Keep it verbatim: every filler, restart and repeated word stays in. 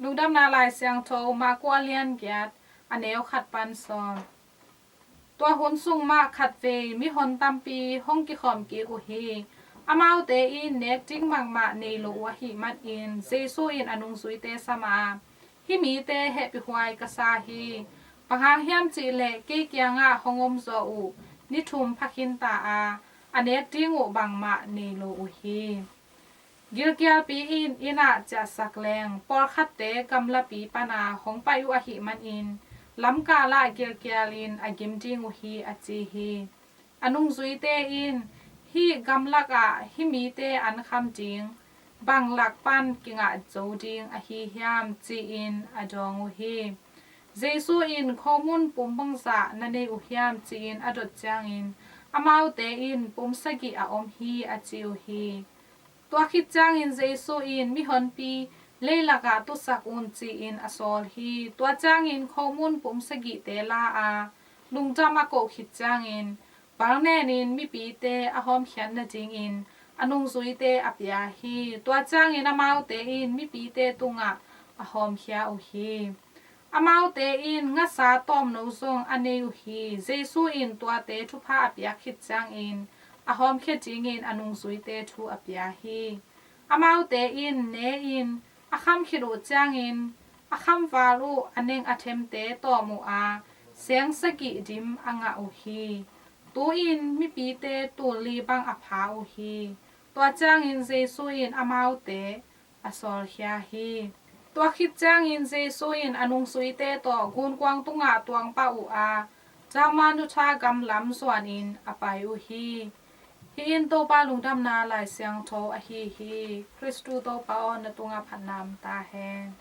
Lungdamna Lai Siangtho Mark a lian giat, a neu khat pan sawm. Tua hun sung mah khatvei mihon tampi hong kikhawm kik uh hi. Amaute in nek ding bangmah nei lo uh ahih manin Jesu in a nungzuite sam a, "Hih mite hehpihhuai ka sa hi. Bang hang hiam cih leh kei kiangah hong omzaw uh ni thum pha khin ta a, a nek ding uh bangmah nei lo uh hi." Gilkialpi in inn ah ciahsak leng, pawlkhatte gamlapi pana hong pai uh ahih manin lamkal ah gilkial in a gim ding uh hi, a ci hi. A nungzuite in, "Hih gamlak ah hih mite an kham ding bang lak pan kingah zo ding ahi hiam?" ci-in a dawng uh hi. Jesu in, "Khomun pum bangzah na nei uh hiam?" ci-in a dot ciangin amaute in, "Pum sagih a om hi," a ci uh hi. Tua khit ciangin Jesu in, "Mihonpi leilakah tusak un," ci-in a sawl hi. Tua ciangin khomun pum sagihte la a, lungdam a koh khit ciangin, balnenin mipite a hawmkhiat nadingin a nungzuite a pia hi. Tua ciangin amaute in mipite tungah a hawmkhia uh hi. Amaute in ngasa tawmno zong a nei uh hi. Jesu in tuate thupha a piak khit ciangin a hawmkhia dingin a nungzuite thu a pia hi. Amaute in ne-in a kham khit uh ciangin a khamval uh a neng a themte tawm uh a, seng sagih dim a ngah uh hi. Tu-in mipite tul li bang a pha uh hi. Tua ciangin Jesu in amaute a sawlkhia hi. Tua khit ciangin Jesu in a nungzuite tawh gunkuang tungah tuang pah uh a, Dalmanuta gam lam zuanin a pai uh hi. Hih in Topa Lungdamna Lai Siangtho ahi hi. Khristu Topa aw, na tungah phatna om ta hen.